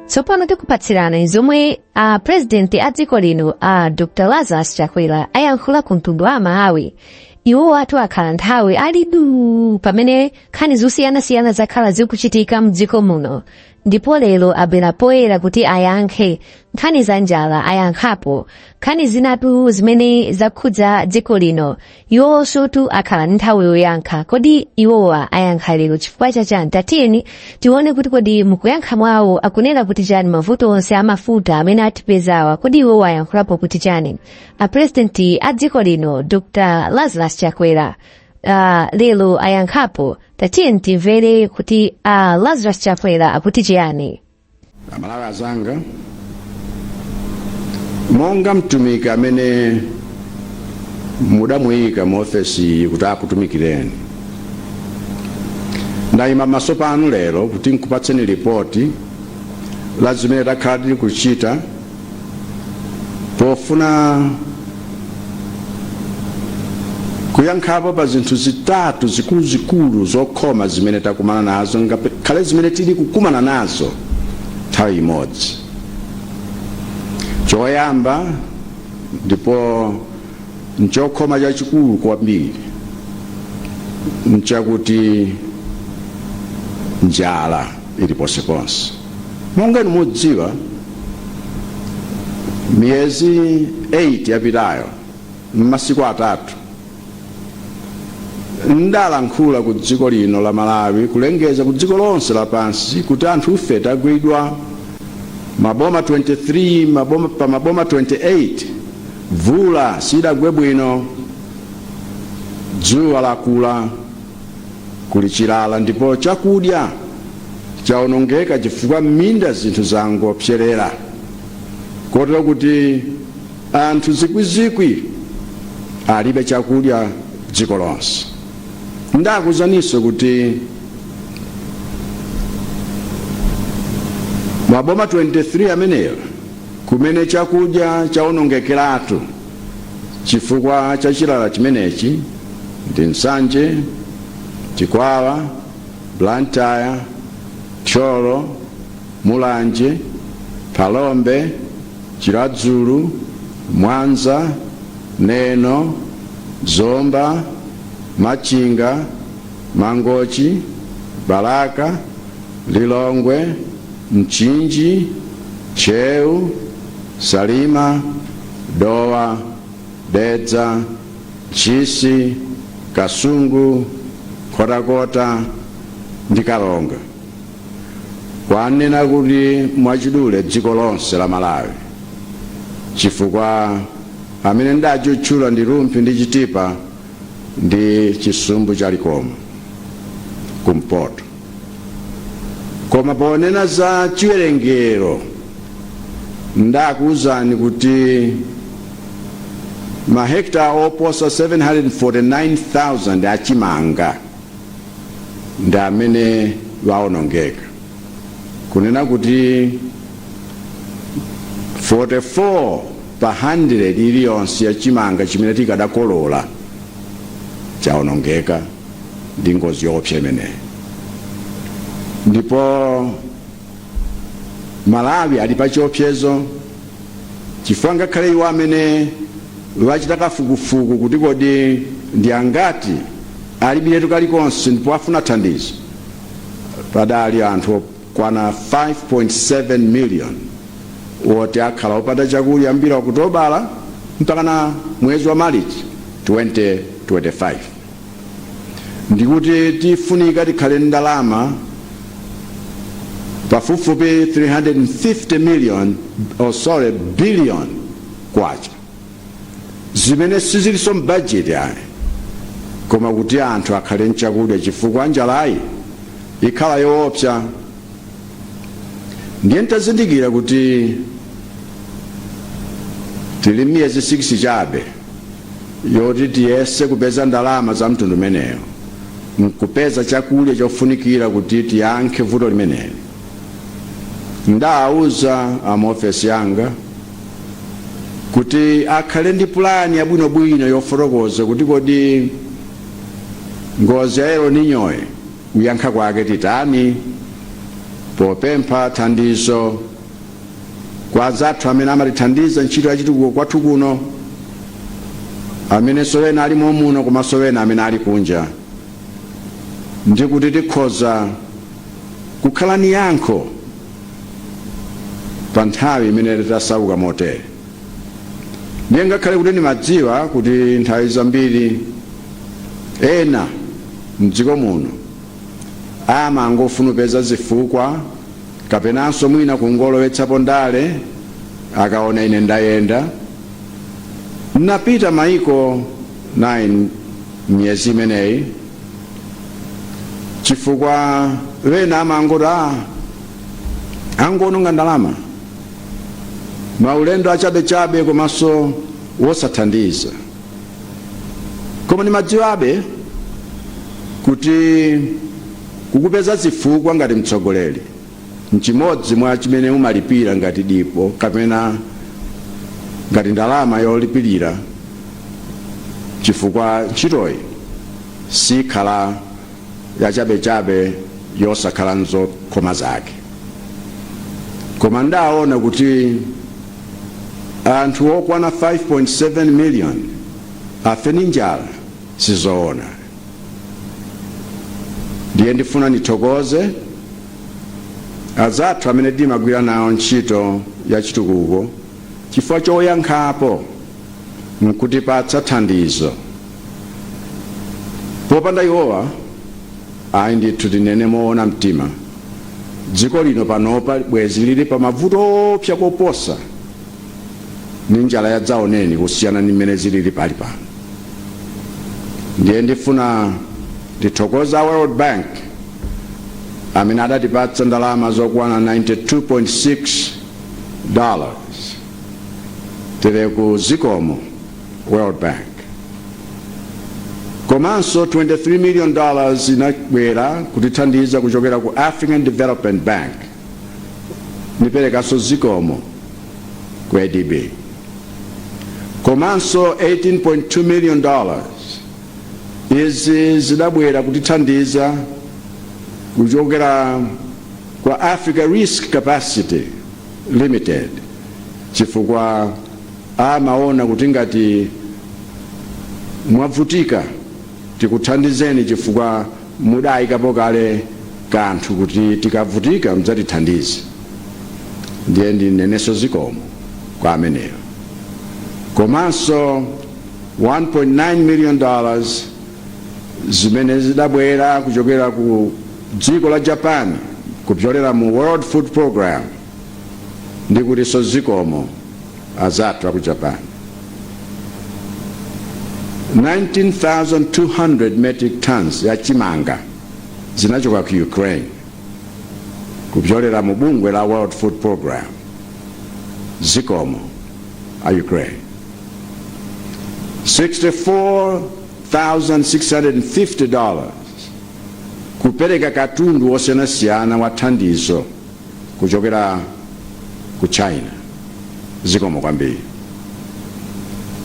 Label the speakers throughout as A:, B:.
A: Tsopano tikupatsirani zomwe a president a dziko lino a Dr. Lazarus Chakwera ayankhula ku mtundu wa Malawi. Iwo atu akhala nthawi ali duu pamene nkhani zosiyanasiyana zakhala zikuchitika mdziko muno. Ndipo lero abwera poyera kuti ayankhe nkhani za njala ayankhapo nkhani zinatu zimene zakhudza dziko lino iwowonsotu akhala ndi nthawi yoyankha kodi iwowa ayankha lero chifukwa chachani tatiyeni tione kuti kodi mukuyankha mwawo akunena kuti chani mavuto onse amafuta amene atipezawa kodi iwowa ayankhulapo kuti chani a president a dziko lino dr lazarus chakwera lero ayankhapo tatiyeni timvere kuti a lazarus chakwera akuti chiyani
B: Amalawi azanga, monga mtumiki amene mudamuyika mu ofesi iyi kuti akutumikireni, ndayima pamaso panu lero kuti nkupatseni lipoti la zimene takhala tili kuchita pofuna kuyankhapo pa zinthu zitatu zikuluzikulu zokhoma zimene takumana nazo ngakhale zimene tili kukumana nazo nthawi imodzi. Choyamba ndipo nchokhoma chachikulu kwambiri nchakuti njala ili ponseponse. Monga inu mudziwa, miyezi 8 yapitayo m'masiku atatu ndalankhula ku dziko lino la Malawi kulengeza ku dziko lonse lapansi kuti anthufe tagwidwa maboma 23 maboma, pa maboma 28 mvula sidagwe bwino, dzuwa lakula, kuli chilala ndipo chakudya chaonongeka chifukwa m'minda zinthu zangopserera kotero kuti anthu zikwizikwi alibe chakudya dziko lonse. Ndakuuzaninso kuti maboma 23 ameneyo kumene chakudya chaonongekeratu chifukwa cha chilala chimenechi ndi Nsanje, Chikwawa, Blantyre, Thyolo, Mulanje, Phalombe, Chiradzulu, Mwanza, Neno, Zomba, Machinga, Mangochi, Balaka, Lilongwe, Mchinji, Ntcheu, Salima, Dowa, Dedza, Ntchisi, Kasungu, Nkhotakota ndi Karonga. Kwanena kuti mwachidule dziko lonse la Malawi chifukwa amene ndachutchula ndi Rumphi ndi Chitipa ndi chisumbu cha Likoma kumpoto. Koma ponena za chiwerengero ndakuuzani kuti mahekita oposa 749,000 achimanga ndi amene waonongeka, kunena kuti 44 pa 100 iliyonse ya chimanga chimene tikadakolola chaonongeka ndi ngozi yoopsa imeneyi. Ndipo Malawi ali pa chiopsezo chifukwa ngakhale iwo amene wachita kafukufuku kuti kodi ndi angati alibiretu kalikonse ndipo afuna thandizo, padali anthu okwana 5.7 million woti akhala opanda chakudya kuyambira Okutobala mpakana mwezi wa Marichi 2025. Ndikuti tifunika tikhale ndalama pafupifupi 350 million, oh sorry, billion kwacha zimene sizilinso m'bajeti ayi, koma kuti anthu akhale nchakudya chifukwa njalayi ikhala yoopsa. Ndiye ntazindikira kuti tili miyezi 6 chabe yoti tiyese kupeza ndalama za mtundu umeneyo nkupeza chakudya chofunikira kuti tiyankhe vuto limeneli, ndawauza a mu ofesi yanga kuti akhale ndi pulani yabwinobwino yofotokoza kuti kodi ngozi ya El Niñoyi kuyankha kwake titani, popempha thandizo Kwa azathu amene amatithandiza ntchito yachitukuko kwathu kuno, amenenso ena ali momuno komanso ena amene ali kunja, ndi kuti tikhoza kukhala ni yankho pa nthawi imene tasauka motere. Ndiye ngakhale kuti ndimadziwa kuti nthawi zambiri ena mdziko muno amangofuna kupeza zifukwa kapenanso mwina kungolowetsapo ndale akaona ine ndayenda, napita maiko 9 miyezi imeneyi, chifukwa wena amangoti a angononga ndalama, maulendo achabechabe komanso wosathandiza. Koma ndimadziwabe kuti kukupeza zifukwa ngati mtsogoleri nchimodzi mwa chimene umalipira ngati dipo kapena ngati ndalama yolipirira, chifukwa ntchitoyi sikhala yachabechabe yosakhala nzokhoma zake. Koma ndaona kuti anthu okwana 5.7 million afe ndi njala sizoona. Ndiye ndifuna ndithokoze azathu amene timagwira nawo ntchito ya chitukuko chifukwa choyankhapo nkutipatsa thandizo. Popanda iwowa, ayi ndithu, tinene moona mtima, dziko lino panopa bwezi lili pa mavuto opsa koposa ni njala yadzaoneni kusiyana ndi mmene zilili pali pano. Ndiye ndifuna ndithokoza World Bank amene adatipatsa ndalama zokwana $92.6. Tereku zikomo, World Bank. Komanso $23 million inabwera kutithandiza kuchokera ku African Development Bank. Niperekanso zikomo ku ADB. Komanso $18.2 million izi zidabwera kutithandiza kuchokera kwa Africa Risk Capacity Limited, chifukwa amaona kuti ngati mwavutika tikuthandizeni, chifukwa mudayikapo kale kanthu kuti tikavutika mdzatithandize. Ndiye ndinenenso zikomo kwa ameneyo. Komanso $1.9 million zimene zidabwera kuchokera ku dziko la Japan kupyolera mu World Food Program, ndikutinso zikomo azathu aku Japan. 19,200 metric tons ya chimanga zinachoka ku Ukraine kupyolera mu bungwe la World Food Program. Zikomo a Ukraine. $64,650 kupereka katundu wosiyanasiyana wa thandizo kuchokera ku China. Zikomo kwambiri.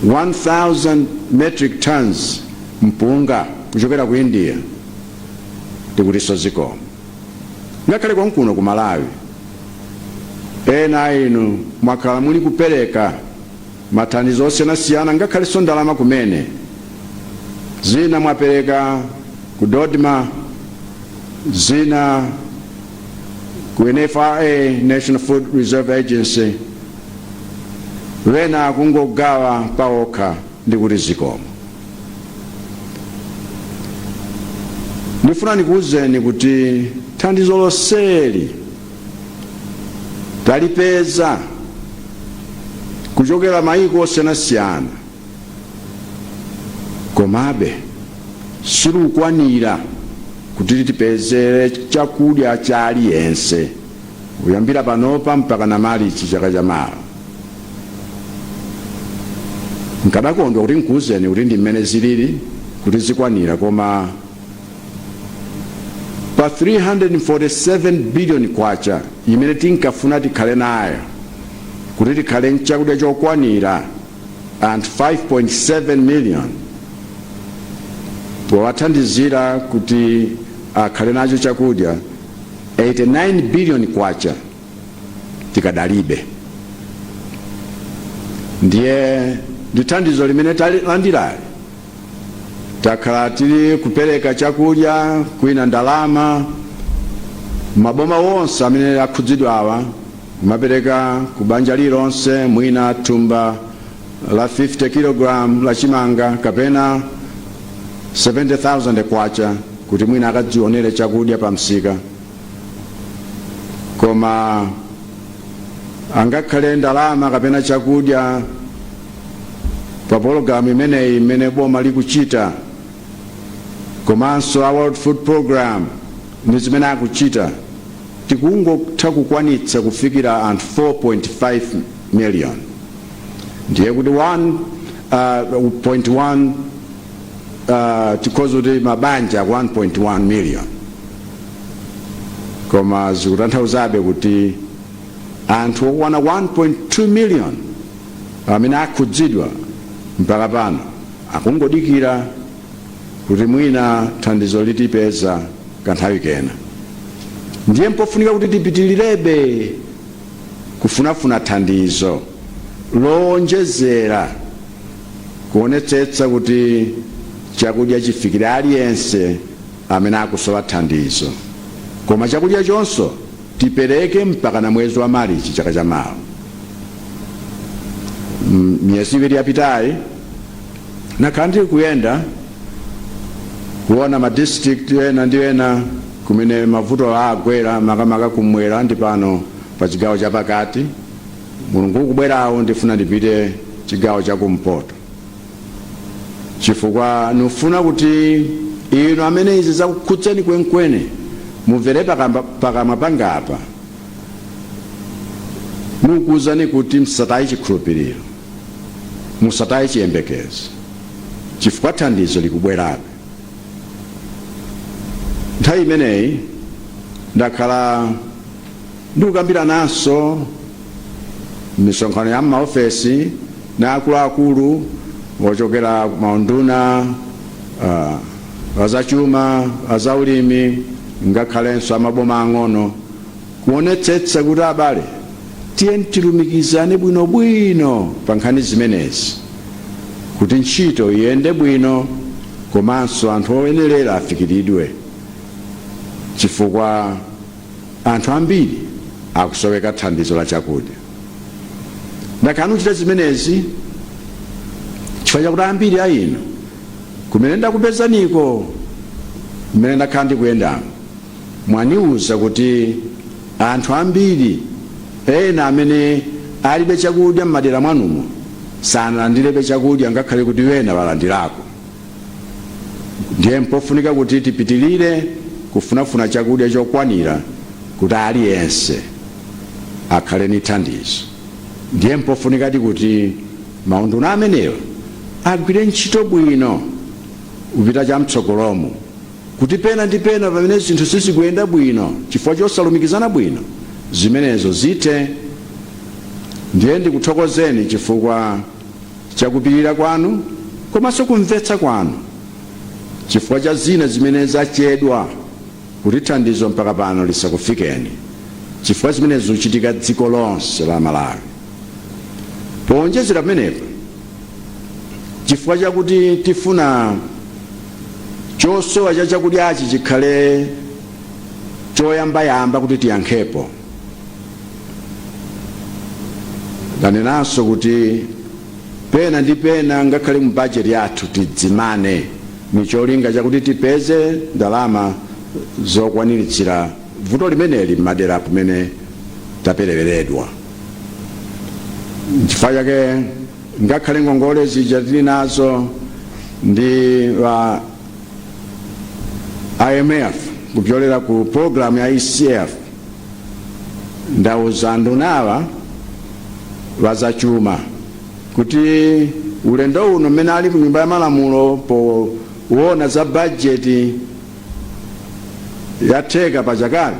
B: 1000 metric tons mpunga kuchokera ku India, ndikutinso zikomo. Ngakhale konkuno ku Malawi ena inu mwakhala muli kupereka mathandizo osiyanasiyana, ngakhalenso ndalama kumene zina mwapereka ku DoDMA, zina ku NFRA, National Food Reserve Agency, wena kungogawa paokha, ndikuti zikomo. Ndifuna ndikuwuzeni kuti thandizo lonseli talipeza kuchokera mayiko osiyanasiyana, komabe silikukwanira kuti tipezere chakudya cha aliyense kuyambira panopa mpaka na Marichi chaka chamawa. Nkadakondwa kuti nkuwuzeni kuti ndi mmene zilili kuti zikwanira, koma pa 347 billion kwacha imene tinkafuna tikhale nayo kuti tikhale nchakudya chokwanira anthu 5.7 million, powathandizira kuti akhale nacho chakudya, 89 billion kwacha tikadalibe. Ndiye ndi thandizo limene talandirali, takhala tili kupereka chakudya, kwina ndalama, maboma wonse amene akhudzidwa awa, kumapereka ku banja lilonse mwina thumba la 50 kg la chimanga kapena 70,000 kwacha kuti mwina akadzionere chakudya pa msika. Koma angakhale ndalama kapena chakudya pa pologalamu imeneyi imene boma likuchita, komanso a World Food Program ndi zimene akuchita, tikungotha kukwanitsa kufikira anthu 4.5 million. Ndiye kuti 1.1, tikhoza kuti mabanja 1.1 million, koma zikutanthauzabe kuti anthu okwana 1.2 million amene akhudzidwa mpaka pano akungodikira kuti mwina thandizo litipeza kanthawi kena. Ndiye mpofunika kuti tipitilirebe kufunafuna thandizo lowonjezera kuonetsetsa kuti chakudya chifikire aliyense amene akusowa thandizo, koma chakudya chonso tipereke mpaka na mwezi wa Marichi chaka chamawa. Miyezi 2 yapitayi nakhala ndili kuyenda kuona ma district ena ndi ena kumene mavuto agwera, makamaka kumwera ndi pano pa chigawo chapakati. Mulungu ukubwerawo ndifuna ndipite chigawo chakumpoto, chifukwa nufuna kuti inu amene izi zakukhudzeni kwenikweni mumvere pakamwa pangapa mukuwuzani kuti musataye chikhulupiriro, musataye chiyembekezo, chifukwa thandizo likubwerabe. Nthawi imeneyi ndakhala ndikukambirananso misonkhano ya maofesi na akuluakulu ochokera maunduna azachuma, azaulimi, ngakhalenso amaboma ang'ono, kuonetsetsa kuti abale, tiye tilumikizane bwinobwino pa nkhani zimenezi kuti ntchito iyende bwino komanso anthu oyenerera afikiridwe, chifukwa anthu ambiri akusoweka thandizo la chakudya. Ndakhala ndikuchita zimenezi chifukwa chakuti ambiri a inu kumene ndakupezaniko, kumene ndakhala ndikuyendamo, mwaniuza kuti anthu ambiri ena amene alibe chakudya m'madera mwanumo sanalandirebe chakudya, ngakhale kuti wena walandirako. Ndiye mpofunika kuti tipitilire kufunafuna chakudya chokwanira kuti aliyense akhale ni thandizo. Ndiye mpofunikadi kuti maunduna amenewa agwire ntchito bwino kupita chamtsogolomo, kuti pena ndi pena pamene zinthu sizikuyenda bwino chifukwa chosalumikizana bwino, zimenezo zithe. Ndiye ndikuthokozeni chifukwa chakupirira kwanu komanso kumvetsa kwanu chifukwa cha zina zimene zachedwa kuti thandizo mpaka pano lisakufikeni, chifukwa zimenezo zikuchitika dziko lonse la Malawi. Powonjezera pamenepa, chifukwa chakuti tifuna chosowa cha chakudyachi chikhale choyambayamba kuti tiyankhepo, ndanenanso kuti pena ndi pena ngakhale mu bajeti yathu tidzimane ni cholinga chakuti tipeze ndalama zokwaniritsira vuto limeneli m'madera kumene tapereweredwa. Nchifukwa chake ngakhale ngongole zija tili nazo ndi wa IMF kupyolera ku program ya ECF, ndauza ndunawa wazachuma kuti ulendo uno mmene ali ku Nyumba ya Malamulo poona za bajeti yatheka pachakale,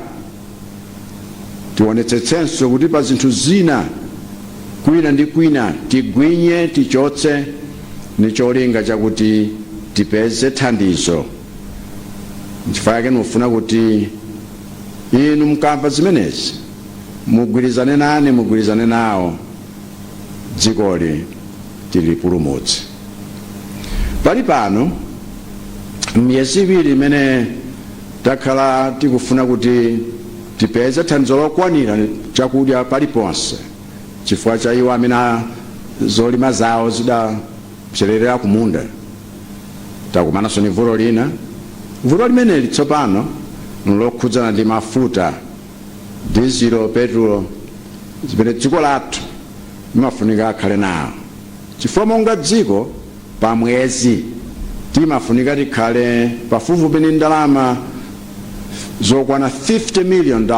B: tionetsetsenso kuti pa zinthu zina kwina ndi kwina tigwinye, tichotse ni cholinga chakuti tipeze thandizo. Nchifukwa chake nufuna kuti inu mkamva zimenezi mugwirizane nane, mugwirizane nawo, dzikoli Tilipulumutse. Pali pano, miyezi 2 imene takhala tikufuna kuti tipeze thandizo lokwanira chakudya paliponse, chifukwa cha iwo amene zolima zawo zidapsererera kumunda, takumananso ni vuto lina. Vuto limeneli tsopano nlokhudzana ndi mafuta, dizilo, petulo, zimene dziko lathu limafunika akhale nawo, chifukwa monga dziko pa mwezi timafunika tikhale pafupifupi ndi ndalama zokwana $50 million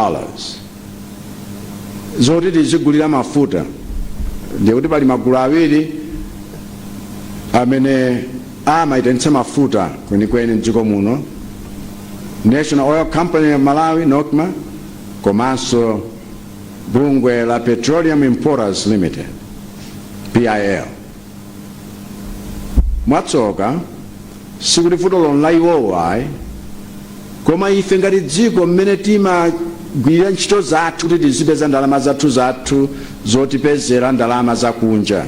B: zoti tizigulira mafuta. Ndiye kuti pali magulu awiri amene amayitanitsa mafuta kwenikweni mdziko muno: National Oil Company of Malawi, NOCMA, komanso bungwe la Petroleum Importers Limited, PIL. Mwatsoka, sikuti vuto lon la iwowo ayi, koma ife ngati dziko, mmene timagwirira ntchito zathu kuti tizipeza ndalama zathu zathu zotipezera ndalama zakunja,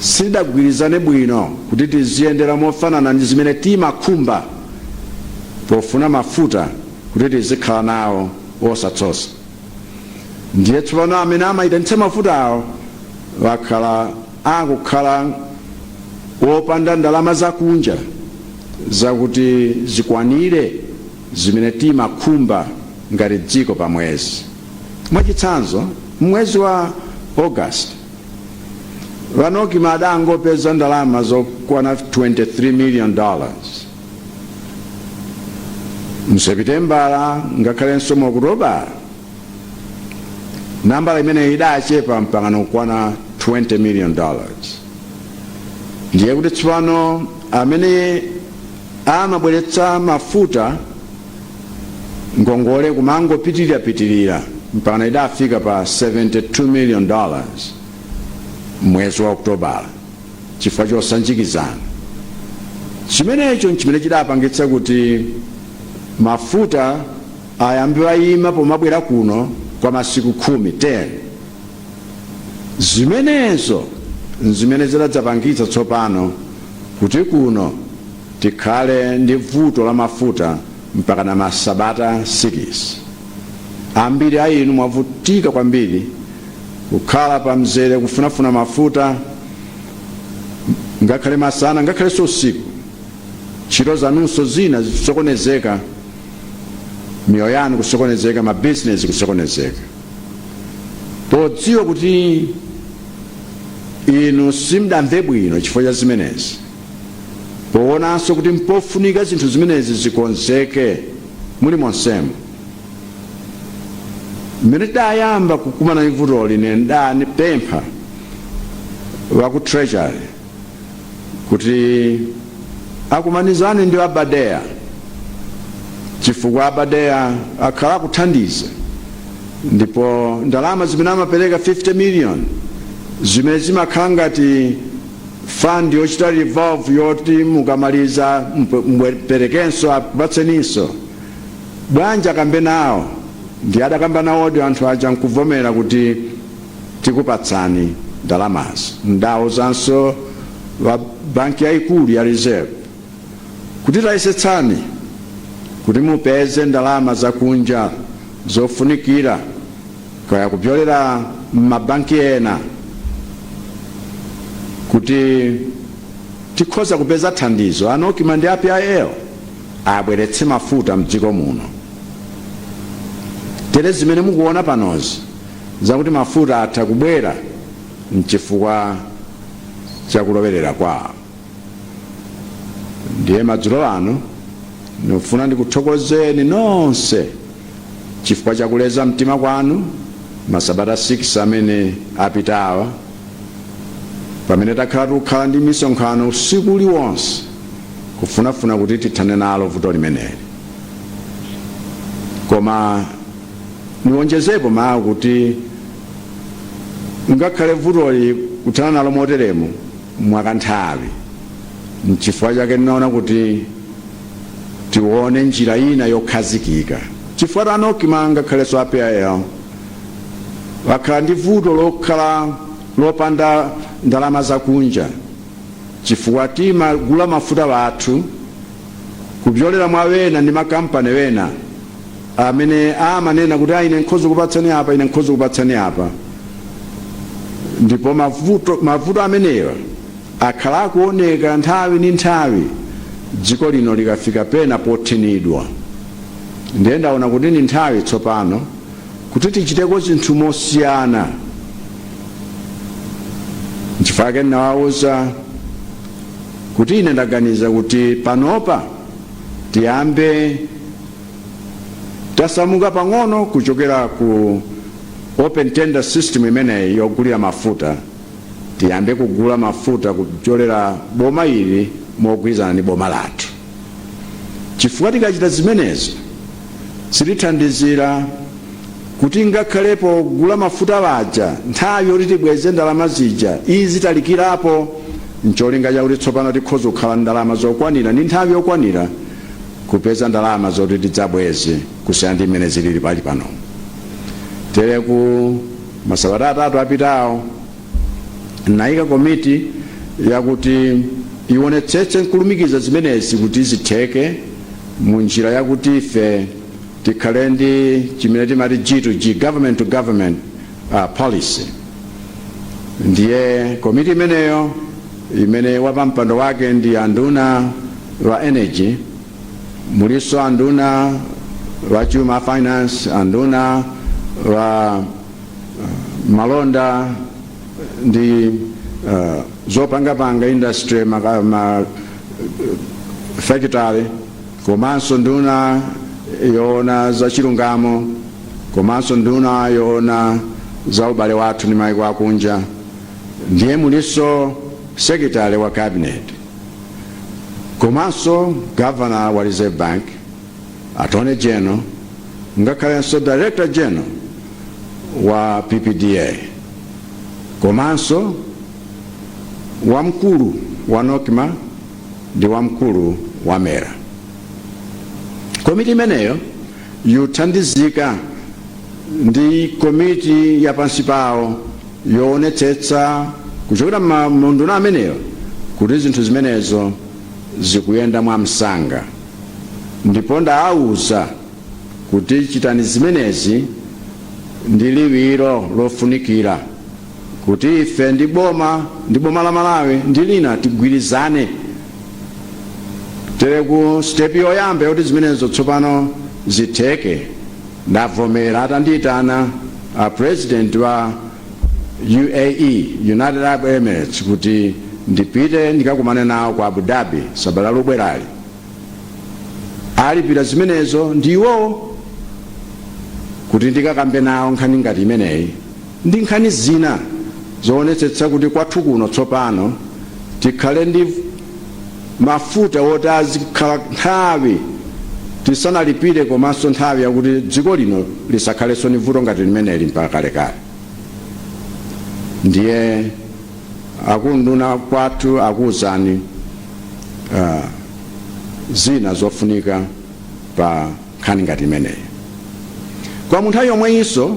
B: sidagwirizane bwino kuti tiziyendera mofanana ndi zimene timakhumba pofuna mafuta kuti tizikhala nawo osatsosa. Ndiye tsopano amene amayitanitsa mafuta awo wakhala akukhala wopanda ndalama zakunja zakuti zikwanire zimene timakhumba ngati dziko pa mwezi. Mwachitsanzo, mwezi wa August va NOCMA adangopeza ndalama zokwana $23 million. Msepitembala ngakhalenso mu Okutobala, nambala imeneyi idachepa mpaka kukwana $20 million. Ndiye kuti tsopano amene amabweretsa mafuta, ngongole kumangopitirira-pitirira mpaka idafika pa $72 million mwezi wa Okutobala, chifukwa chosanjikizana chimenecho nchimene chidapangitsa kuti mafuta ayambe ayima pomabwera kuno kwa masiku 10, 10. Zimenezo nzimene zidadzapangitsa tsopano kuti kuno tikhale ndi vuto la mafuta mpaka na masabata 6. Ambiri a inu mwavutika kwambiri kukhala pa mzere kufunafuna mafuta, ngakhale masana, ngakhalenso usiku. Ntchito zanunso zina zisokonezeka, miyoyo yanu kusokonezeka, mabizinesi kusokonezeka. Podziwa kuti inu simudamve bwino chifukwa cha zimenezi, poonanso kuti mpofunika zinthu zimenezi zikonzeke muli monsemo, mmene tidayamba kukumana ndi vutoli, ine ndapempha wa ku Treasury kuti akumanizane ndi a BADEA, chifukwa a BADEA akhala akuthandiza, ndipo ndalama zimene amapereka 50 million zimene zimakhala ngati fund yochita revolve, yoti mukamaliza muperekenso akupatseninso, bwanji akambe nawo? Ndi adakamba nawodi anthu aja nkuvomera kuti tikupatsani ndalamazo. Ndawuzanso wa banki yayikulu ya Reserve kuti tayesetsani kuti mupeze ndalama zakunja zofunikira, kaya kupyolera m'mabanki ena, kuti tikhoza kupeza thandizo, a NOCMA ndi a PIL abweretse mafuta mdziko muno. Tere zimene mukuona panozi zakuti mafuta atha kubwera mchifukwa chakulowerera kwawo. Ndiye madzulo ano ndikufuna ndikuthokozeni nonse chifukwa chakuleza mtima kwanu masabata 6 amene apitawa, pamene takhala tikukhala ndi misonkhano usiku uliwonse kufunafuna kuti tithane nalo vuto limeneli. Koma niwonjezepo mawu kuti ngakhale vutoli kuthana nalo moteremu mwakanthawi, nchifukwa chake ndinaona kuti tione njira ina yokhazikika, chifukwa a NOCMA ngakhalenso a PIL wakhala ndi vuto lokhala lopanda ndalama zakunja, chifukwa timagula mafuta wathu kupyolera mwa wena ndi makampani wena amene amanena kuti, "Ine nkhoza kupatsani apa, ine nkhoza kupatsani apa." Ndipo mavuto amenewa akhala akuoneka nthawi ndi nthawi dziko lino likafika pena pothinidwa. Ndiye ndaona kuti ni nthawi tsopano kuti tichiteko zinthu mosiyana. Nchifukwa ndinawawuza kuti ine ndaganiza kuti panopa tiyambe tasamuka pang'ono kuchokera ku open tender system imeneyi yogulira mafuta, tiyambe kugula mafuta kupyolera boma ili mogwirizana ndi boma lathu, chifukwa tikachita zimenezo sitithandizira kuti ngakhalepo kugula mafuta waja nthawi yoti tibweze ndalama zija izi talikirapo, ncholinga chakuti tsopano tikhoza kukhala ndalama zokwanira ndi nthawi yokwanira kupeza ndalama zoti tidzabweze, kusiyana ndi mmene zilili pali pano. Tere ku masabata 3 apitawo nayika komiti yakuti ionetsetse nkulumikiza zimenezi kuti zitheke mu njira yakuti ife tikhale ndi chimene timati G to G, government to government policy. Ndiye komiti imeneyo, imene wapampando wake ndi anduna wa energy, muliso anduna wa chuma, finance, anduna wa malonda ndi zopangapanga, industry, ma factory, komanso nduna yoona za chilungamo, komanso nduna yoona za ubale wathu ndi maiko akunja, ndiye muliso secretary wa cabinet, komanso governor wa Reserve Bank, attorney general, ngakhalenso director general wa PPDA, komanso wamkulu wa NOCMA ndi wamkulu wa MERA. Komiti imeneyo yuthandizika ndi komiti yapansi pawo yoonetsetsa kuchokera munduna ameneyo kuti zinthu zimenezo zikuyenda mwamsanga. Ndipo ndaawuza kuti chitani zimenezi ndi liwiro lofunikira kuti ife ndi boma la Malawi ndi lina tigwirizane. Tere ku step yoyamba yoti zimenezo tsopano zitheke, ndavomera atandiyitana a president wa UAE, United Arab Emirates, kuti ndipite ndikakumane nawo ku Abu Dhabi sabata lobwerali. Alipira zimenezo ndiwo kuti ndikakambe nawo nkhani ngati imeneyi ndi nkhani zina zoonetsetsa kuti kwathu kuno tsopano tikhale ndi mafuta woti azikhala nthawi tisanalipire, komanso nthawi yakuti dziko lino lisakhalenso ni vuto ngati limeneli mpaka kalekale. Ndiye akunduna kwathu akuwuzani zina zofunika pa nkhani ngati imeneyi. Kwa mu nthawi yomweyinso,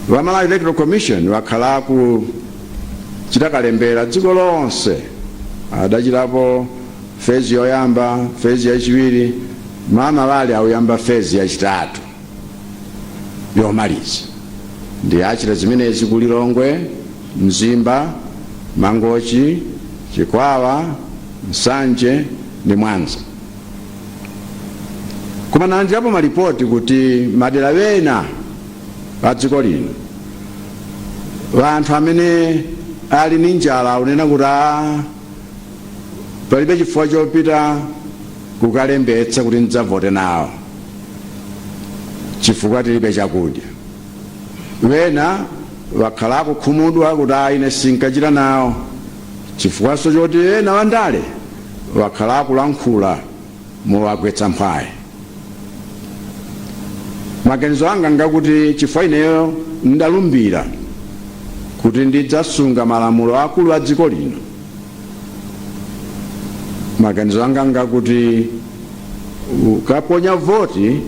B: wa Malawi Electoral Commission wakhala kuchita kalembera dziko lonse. Adachitapo phase yoyamba, phase yachiwiri, mama wali auyamba phase yachitatu yomaliza. Ndi achita zimenezi ku Lilongwe, Mzimba, Mangochi, Chikwawa, Nsanje ndi Mwanza. Koma nalandirapo malipoti kuti madera wena a dziko lino anthu amene ali ndi njala akunena kuti a palibe chifukwa chopita kukalembetsa kuti ndidzavote nawo chifukwa tilibe chakudya. Wena wakhala akukhumudwa kuti a ine sinkachita nawo chifukwanso choti ena wandale wakhala akulankhula mowagwetsa mphwayi. Maganizo anga ngakuti chifukwa ineyo ndalumbira kuti ndidzasunga malamulo akulu a dziko lino, maganizo anga ngakuti ukaponya voti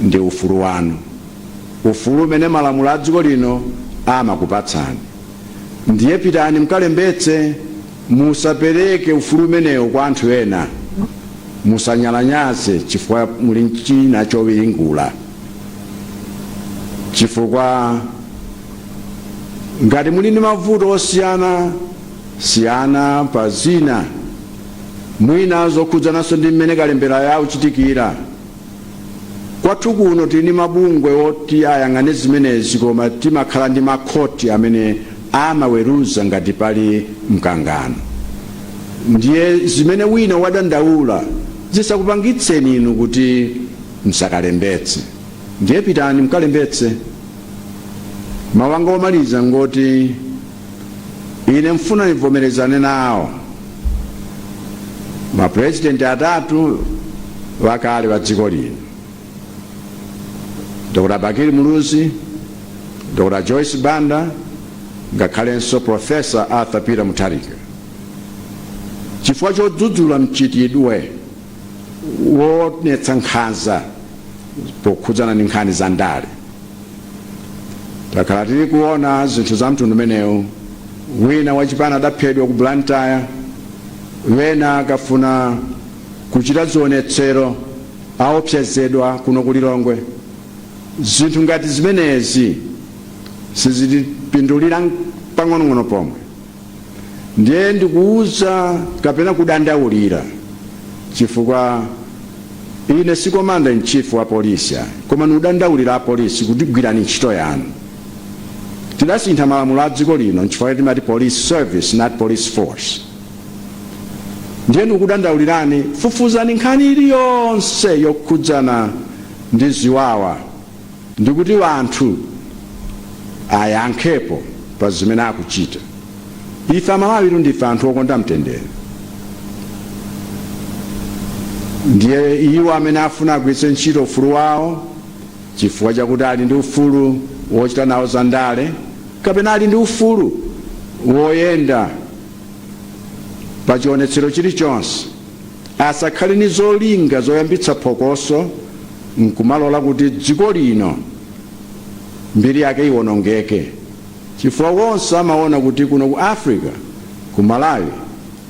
B: ndi ufulu wanu, ufulu umene malamulo a dziko lino Amakupatsani. Ndiye pitani mkalembetse, musapereke ufulu umenewo kwa anthu ena, musanyalanyaze chifukwa muli china chowiringula, chifukwa ngati muli ndi mavuto osiyana siyana pa zina, mwina zokhudzananso ndi mmene kalembera yawo chitikira kwathu kuno, tili ndi mabungwe oti ayang'ane zimenezi, koma timakhala ndi makhoti amene amaweruza ngati pali mkangano. Ndiye zimene wina wadandaula zisakupangitseni inu kuti msakalembetse. Ndiye pitani mkalembetse. Mawu anga omaliza ngoti ine mfuna nivomerezane nawo mapurezidenti atatu wakale wa dziko lino, Dr Bakili Muluzi, Dr Joyce Banda, ngakhalenso Professor Arthur Peter Mutharika, chifukwa chodzudzula mchitidwe wonetsa nkhanza pokhudzana ndi nkhani za ndale. Takhala tili kuona zinthu za mtundu umenewu. Wina wachipani adaphedwa ku Blantyre, wena akafuna kuchita zionetsero aopsezedwa kuno ku Lilongwe. Zinthu ngati zimenezi sizitipindulira pang'onong'ono pomwe. Ndiye ndikuuza kapena kudandaulira, chifukwa ine si commander in chief wa polisi ayi, koma ndikudandaulira apolisi kuti gwirani ntchito yanu. Tidasintha malamulo a dziko lino nchifukwa timati Police Service, not police force. Ndiye ndikudandaulirani, fufuzani nkhani iliyonse yokhudzana ndi ziwawa, ndikuti wanthu ayankhepo pa zimene akuchita. Ife Amalawi ndife anthu okonda mtendere. Ndiye iwo amene afuna agwiritse ntchito ufulu wawo chifukwa chakuti ali ndi ufulu wochita nawo za ndale kapena ali ndi ufulu woyenda pa chionetsero chilichonse, asakhale ni zolinga zoyambitsa phokoso nkumalola kuti dziko lino mbiri yake iwonongeke, chifukwa wonse amaona kuti kuno ku Africa, ku Malawi,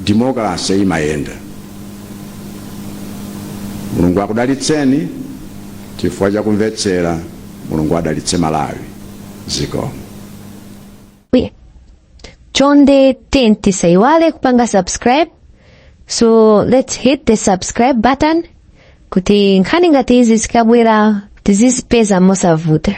B: demokrasi imayenda. Mulungu akudalitseni chifukwa chakumvetsera. Mulungu adalitse Malawi. Zikomo.
A: Chonde tisaiwale kupanga subscribe. So let's hit the subscribe button kuti nkhani ngati izi zikabwera tizizipeza mosavuta.